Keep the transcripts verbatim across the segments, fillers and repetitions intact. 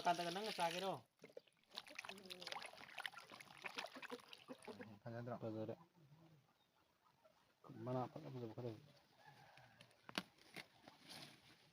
ꯍꯥꯟꯅꯒ ꯅꯪꯅ ꯆꯥꯒꯦꯔꯣ? ꯐꯖꯗ꯭ꯔꯣ? ꯐꯖꯔꯦ꯫ ꯃꯅꯥ ꯐꯖ ꯐꯖꯕ ꯈꯔ ꯂꯩ꯫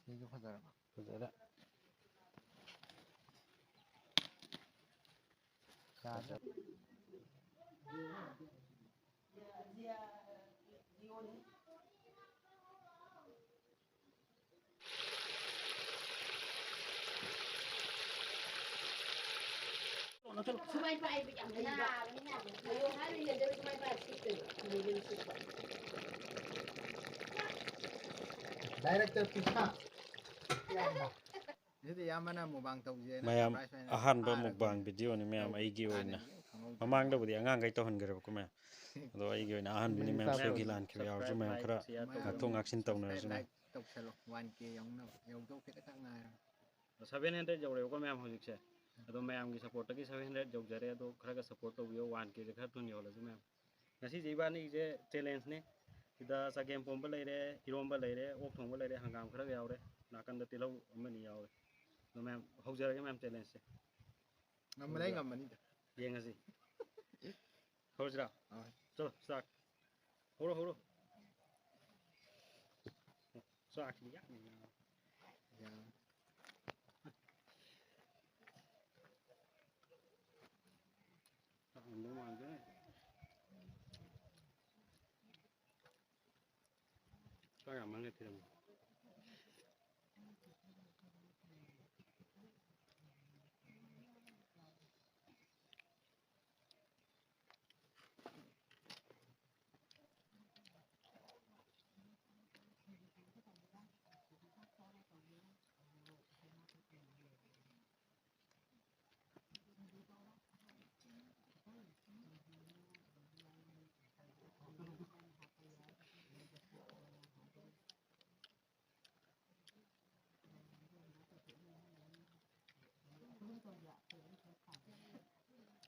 ꯁꯤꯁꯨ ꯐꯖꯔꯕ? ꯐꯖꯔꯦ꯫ ꯆꯥꯁꯦ꯫ ꯁꯨꯃꯥꯏ ꯄꯥꯏꯕ ꯌꯥꯝ ꯍꯩꯕ꯫ ꯁꯨꯃꯥꯏ ꯄꯥꯏꯕ ꯁꯤꯠꯇꯣꯏꯕ꯫ Director ꯄꯤꯁꯥ꯫ ꯁꯤꯗꯤ ꯏꯌꯥꯝꯕꯅ mukbang ꯇꯧꯁꯦꯅ ꯃꯌꯥꯝ, surprise ꯑꯣꯏꯅ ꯑꯍꯥꯟꯕ ꯐꯥꯔꯕꯅꯦ꯫ Mukbang video ꯅꯤ ꯃꯌꯥꯝ, ꯑꯩꯒꯤ ꯑꯣꯏꯅ꯫ ꯍꯥꯟꯅꯗꯤ ꯀꯩꯝ ꯈꯪꯍꯧꯗꯦ꯫ ꯃꯃꯥꯡꯗꯕꯨꯗꯤ ꯑꯉꯥꯡꯈꯩ ꯇꯧꯍꯟꯈ꯭ꯔꯦꯕꯀꯣ ꯃꯌꯥꯝ꯫ ꯑꯗꯣ ꯑꯩꯒꯤ ꯑꯣꯏꯅ ꯑꯍꯥꯟꯕꯅꯤ ꯃꯌꯥꯝ, ꯁꯣꯏꯈꯤ ꯂꯥꯟꯈꯤꯕ ꯌꯥꯎꯔꯁꯨ ꯃꯌꯥꯝ ꯈꯔ ꯉꯥꯛꯊꯣꯛ ꯉꯥꯛꯁꯤꯟ ꯇꯧꯅꯔꯁꯤ ꯃꯌꯥꯝ꯫ Subscribe, like, ꯇꯧꯁꯜꯂꯣ꯫ One K ꯌꯧꯅꯕ꯫ ꯌꯧꯗꯧ ꯈꯤꯇꯪ ꯉꯥꯏꯔꯦ꯫ Seven hundred ꯌꯧꯔꯦꯕꯀꯣ ꯃꯌꯥꯝ ꯍꯧꯖꯤꯛꯁꯦ꯫ ꯑꯗꯣ ꯃꯌꯥꯝꯒꯤ support ꯇꯒꯤ seven hundred ꯌꯧꯖꯔꯦ꯫ ꯑꯗꯣ ꯈꯔꯒ support ꯇꯧꯕꯤꯌꯣ, one K ꯁꯦ ꯈꯔ ꯊꯨꯅ ꯌꯧꯍꯜꯂꯁꯤ ꯃꯌꯥꯝ꯫ ꯉꯁꯤꯁꯦ ꯏꯕꯥꯅꯤꯒꯤꯁꯦ challenge ꯅꯤ꯫ ꯁꯤꯗ ꯆꯒꯦꯝ ꯄꯣꯝꯕ ꯂꯩꯔꯦ, ꯏꯔꯣꯝꯕ ꯂꯩꯔꯦ, ꯑꯣꯛ ꯊꯣꯡꯕ ꯂꯩꯔꯦ, ꯍꯪꯒꯥꯝ ꯈꯔꯒ ꯌꯥꯎꯔꯦ, ꯅꯥꯀꯟꯗ ꯇꯤꯜꯍꯧ ꯑꯃꯅꯤ ꯌꯥꯎꯔꯦ꯫ ꯑꯗꯣ ꯃꯌꯥꯝ ꯍꯧꯖꯔꯒꯦ ꯃꯌꯥꯝ challenge ꯁꯦ꯫ ꯉꯝꯕꯗꯩ ꯉꯝꯃꯅꯤꯗ꯫ ꯌꯦꯡꯉꯁꯤ꯫ ꯍꯧꯔꯁꯤꯔꯥ? ꯑꯥ꯫ ꯆꯠꯂꯣ, start꯫ ꯍꯧꯔꯣ, ꯍꯧꯔꯣ꯫ ꯆꯥꯛꯁꯤ ꯌꯥꯝ ꯌꯥꯝꯃꯦ꯫ ꯌꯥꯝ꯫ ꯆꯥꯛ ꯉꯝꯗꯧ ꯃꯥꯟꯗꯦ꯫ ꯆꯥꯛ ꯌꯥꯝꯃꯟꯒ꯭ꯔꯦ ꯊꯤꯔꯝꯃꯣ꯫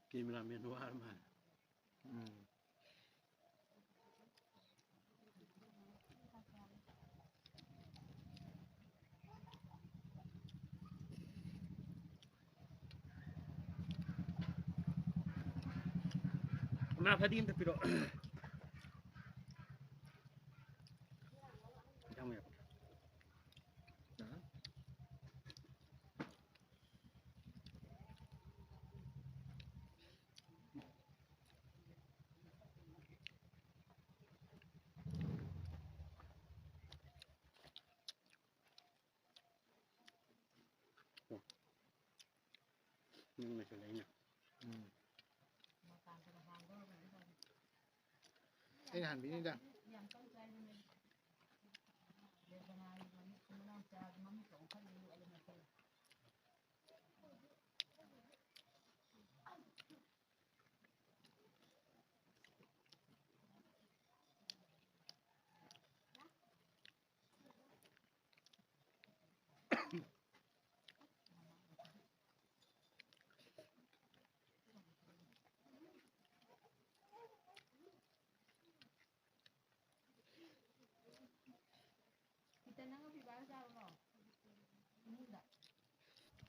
Cameraman ꯋꯥꯔ ꯃꯥꯜꯂꯦ꯫ ꯎꯝ꯫ ꯉꯥ ꯐꯗꯤ ꯑꯝꯇ ꯄꯤꯔꯛꯑꯣ꯫ ꯌꯥꯝ ꯌꯥꯝ꯫ ꯅꯪꯅꯁꯨ ꯂꯩꯅ꯫ ꯎꯝ꯫ ꯑꯩꯅ ꯍꯟꯕꯤꯅꯤꯗ꯫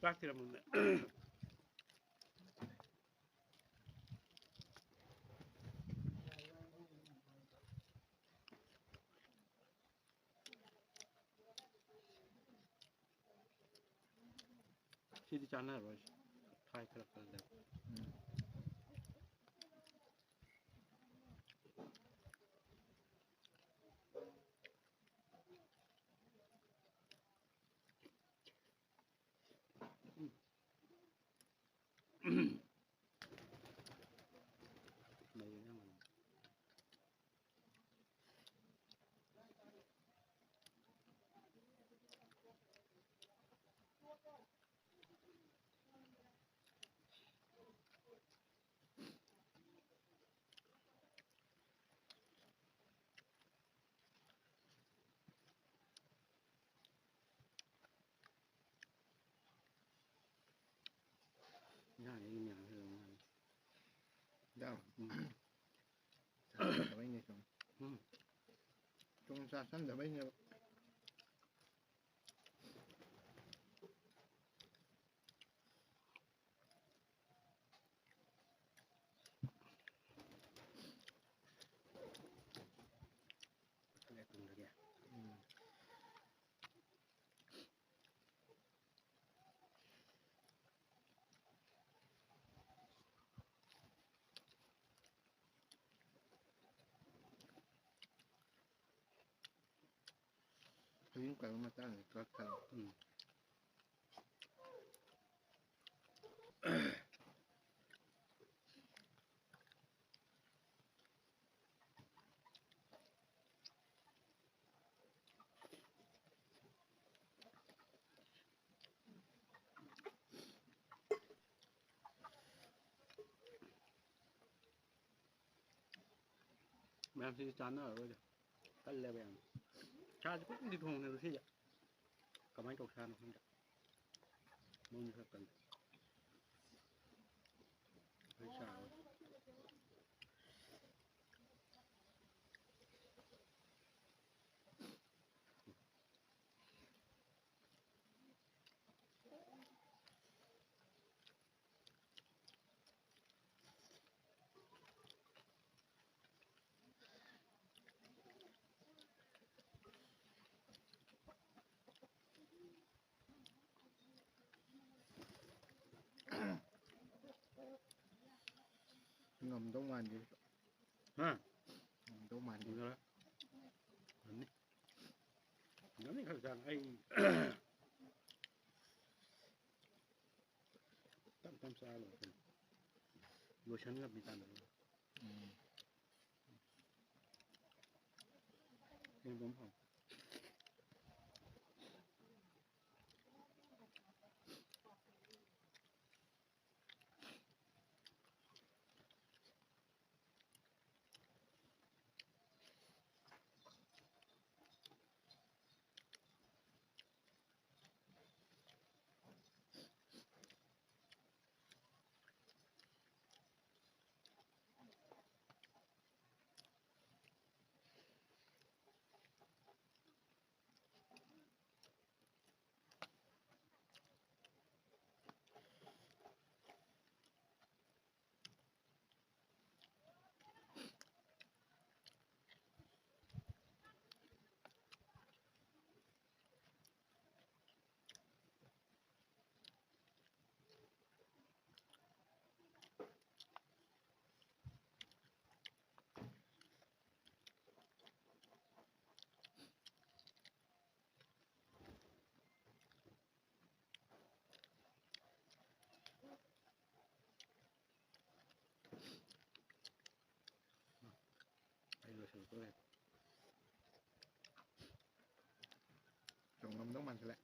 ꯆꯥꯛ ꯊꯤꯔꯝꯃꯨꯅꯦ꯫ ꯁꯤꯗꯤ ꯆꯥꯟꯅꯔꯣꯏ꯫ ꯊꯥꯏ ꯈꯔ ꯈꯔ ꯂꯩ꯫ ꯎꯝ꯫ ꯏꯟꯖꯥꯡꯁꯤꯒꯤ ꯃꯌꯥꯝꯁꯤ ꯂꯣꯏ ꯉꯥꯡꯉꯤ꯫ ꯏꯟꯖꯥꯡ꯫ ꯎꯝ꯫ ꯆꯥꯁꯟꯗꯕꯩꯅꯦ ꯁꯨꯝ꯫ ꯎꯝ꯫ ꯁꯨꯝ ꯆꯥꯁꯟꯗꯕꯩꯅꯦꯕ꯫ ꯌꯨꯝ ꯀꯩꯒꯤ ꯃꯇꯥꯡꯗ ꯈꯔ ꯈꯜꯂꯣ꯫ ꯎꯝ꯫ ꯃꯌꯥꯝꯁꯤꯗꯤ ꯆꯥꯟꯅꯔꯔꯣꯏꯗ꯫ ꯀꯜꯂꯦꯕ ꯌꯥꯝꯅ꯫ ꯁꯥꯁꯦ ꯀꯨꯏꯅꯗꯤ ꯊꯣꯡꯕꯅꯦꯕ ꯁꯤꯁꯦ꯫ ꯀꯃꯥꯏꯅ ꯇꯧꯁꯥꯅꯣ ꯈꯪꯗꯦ꯫ ꯃꯩꯁꯦ ꯈꯔ ꯀꯜꯂꯦ꯫ ꯑꯩ ꯆꯥꯔꯣꯏ꯫ ꯉꯝꯗꯧ ꯃꯥꯟꯗꯦ꯫ ꯍꯥ? ꯉꯝꯗꯧ ꯃꯥꯟꯗꯦ꯫ ꯉꯝꯅꯤ꯫ ꯉꯝꯅꯤ ꯈꯔ ꯆꯥꯡ꯫ ꯑꯩ ꯇꯞ ꯇꯞ ꯆꯥꯔ ꯂꯣꯏꯔꯦ ꯀꯩꯅꯣ꯫ ꯂꯣꯏꯁꯟꯈ꯭ꯔꯕꯅꯤ ꯆꯥꯅꯕ꯫ ꯎꯝ꯫ ꯌꯦꯡꯕ ꯑꯃ ꯐꯪꯉꯦ꯫ ꯆꯣꯡꯉꯝꯗꯧ ꯃꯥꯟꯁꯤꯜꯂꯦ꯫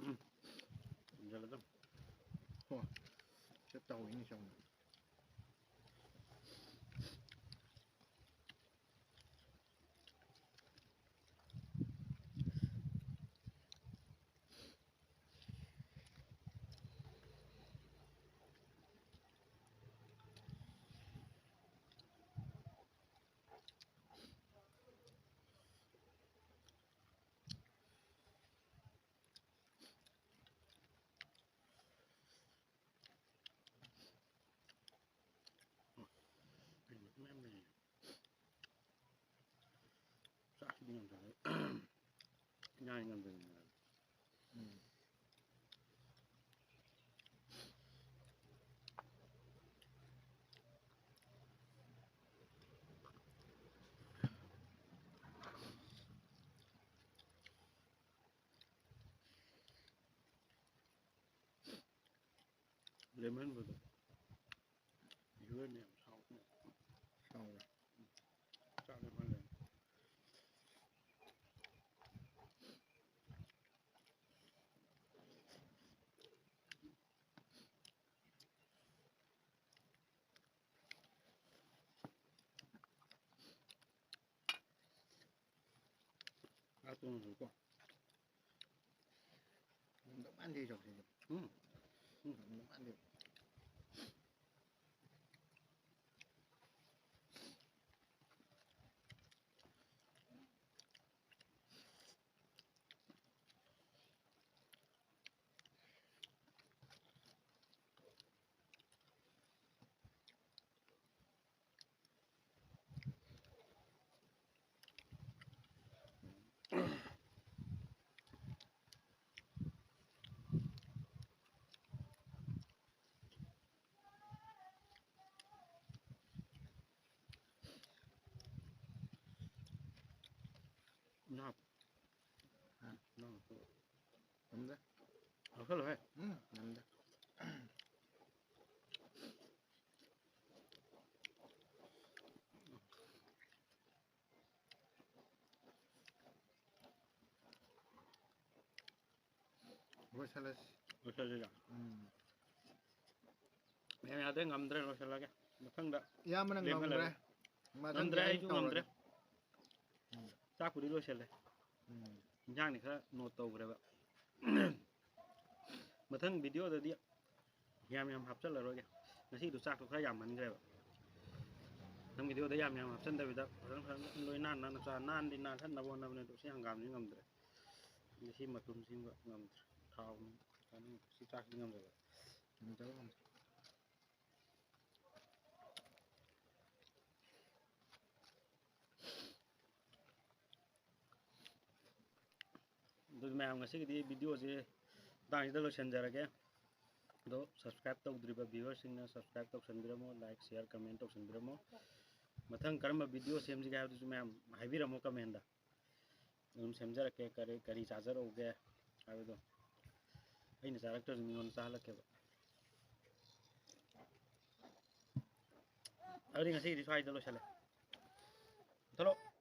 ꯎꯝ꯫ ꯏꯟꯖꯜꯂꯗꯝ꯫ ꯍꯣ꯫ ꯁꯦ ꯇꯧꯏꯅꯤ ꯁꯣꯝꯗ꯫ ꯀꯩꯅꯣ ꯃꯌꯥꯝ ꯂꯩꯌꯦ꯫ ꯆꯥꯛꯁꯤꯗꯤ ꯉꯝꯗ꯭ꯔꯦ꯫ ꯏꯌꯥ ꯉꯝꯗ꯭ꯔꯦ꯫ ꯎꯝ꯫ ꯂꯦꯃꯟꯕꯗꯣ꯫ ꯏꯔꯣꯏꯅ ꯌꯥꯝ ꯁꯥꯎꯕꯅꯦ꯫ ꯁꯥꯎꯋꯦ꯫ ꯆꯥꯛ ꯂꯦꯃꯜꯂꯦ꯫ ꯉꯥ ꯇꯣꯡꯉꯁꯨꯀꯣ꯫ ꯉꯝꯗꯧ ꯃꯥꯟꯗꯦ ꯆꯧꯁꯤꯗꯤ꯫ ꯎꯝ꯫ ꯎꯝ, ꯉꯝꯗꯧ ꯃꯥꯟꯗꯦ꯫ ꯆꯠꯂꯣꯍꯦ꯫ ꯎꯝ, ꯉꯝꯗꯦ꯫ ꯂꯣꯏꯁꯜꯂꯁꯤ꯫ ꯂꯣꯏꯁꯜꯂꯁꯤꯔꯥ? ꯎꯝ꯫ ꯃꯌꯥꯝ ꯌꯥꯗ꯭ꯔꯦ, ꯉꯝꯗ꯭ꯔꯦ, ꯂꯣꯏꯁꯜꯂꯒꯦ꯫ ꯃꯊꯪꯗ ꯏꯌꯥꯝꯕꯅ ꯂꯦꯝꯍꯜꯂꯒꯦ꯫ ꯉꯝꯈ꯭ꯔꯦ꯫ ꯃꯊꯪꯗꯤ ꯉꯝꯗ꯭ꯔꯦ, ꯑꯩ ꯑꯩꯁꯨ ꯉꯝꯗ꯭ꯔꯦ꯫ ꯇꯧꯔꯒꯦ꯫ ꯎꯝ꯫ ꯆꯥꯛꯄꯨꯗꯤ ꯂꯣꯏꯁꯜꯂꯦ꯫ ꯎꯝ꯫ ꯏꯟꯖꯥꯡꯗꯤ ꯈꯔ ꯅꯣꯠ ꯇꯧꯈ꯭ꯔꯦꯕ꯫ ꯃꯊꯪ ꯚꯤꯗꯤꯑꯣꯗꯗꯤ ꯌꯥꯝ ꯌꯥꯝ ꯍꯥꯞꯆꯜꯂꯔꯣꯏꯒꯦ꯫ ꯉꯁꯤꯗꯣ ꯆꯥꯛꯇꯣ ꯈꯔ ꯌꯥꯝꯃꯟꯈ꯭ꯔꯦꯕ꯫ ꯃꯊꯪ ꯚꯤꯗꯤꯑꯣꯗ ꯌꯥꯝ ꯌꯥꯝ ꯍꯥꯞꯆꯟꯗꯕꯤꯗ ꯐꯖꯅ ꯐꯖꯅ ꯂꯣꯏ ꯅꯥꯟ ꯅꯥꯟꯅ ꯆꯥ-, ꯅꯥꯟꯗꯤ ꯅꯥꯟꯍꯟꯅꯕ ꯍꯣꯠꯅꯕꯅꯦ ꯑꯗꯣ ꯁꯤ ꯍꯪꯒꯥꯝꯁꯤ ꯉꯝꯗ꯭ꯔꯦ꯫ ꯉꯁꯤ ꯃꯇꯨꯝꯁꯤꯃ ꯉꯝꯗ꯭ꯔꯦ꯫ ꯊꯥꯎ ꯆꯥꯅꯤꯡ-, ꯁꯤ ꯆꯥꯛꯁꯤ ꯉꯝꯗ꯭ꯔꯦ꯫ ꯉꯝꯗ꯭ꯔꯦ, ꯉꯝꯗ꯭ꯔꯦ꯫ ꯑꯗꯨꯗꯤ ꯃꯌꯥꯝ ꯉꯁꯤꯒꯤꯗꯤ ꯚꯤꯗꯤꯑꯣꯁꯦ ꯃꯇꯥꯡꯁꯤꯗ ꯂꯣꯏꯁꯤꯟꯖꯔꯒꯦ꯫ ꯑꯗꯣ subscribe ꯇꯧꯗ꯭ꯔꯤꯕ viewerꯁꯤꯡꯅ subscribe ꯇꯧꯁꯟꯕꯤꯔꯝꯃꯣ, like, share, comment ꯇꯧꯁꯟꯕꯤꯔꯝꯃꯣ꯫ ꯃꯊꯪ ꯀꯔꯝꯕ ꯚꯤꯗꯤꯑꯣ ꯁꯦꯝꯁꯤꯒꯦ ꯍꯥꯏꯕꯗꯨꯁꯨ ꯃꯌꯥꯝ ꯍꯥꯏꯕꯤꯔꯝꯃꯣ commentꯗ꯫ ꯑꯗꯨꯝ ꯁꯦꯝꯖꯔꯛꯀꯦ, ꯀꯔꯤ, ꯀꯔꯤ ꯆꯥꯖꯔꯛꯎꯒꯦ ꯍꯥꯏꯕꯗꯣ꯫ ꯑꯩꯅ ꯆꯥꯔꯛꯇ꯭ꯔꯁꯨ ꯃꯤꯉꯣꯟꯗ ꯆꯥꯍꯜꯂꯛꯀꯦꯕ꯫ ꯑꯗꯨꯗꯤ ꯉꯁꯤꯒꯤꯗꯤ ꯁ꯭ꯋꯥꯏꯗ ꯂꯣꯏꯁꯜꯂꯦ꯫ ꯊꯣꯛꯂꯛꯑꯣ꯫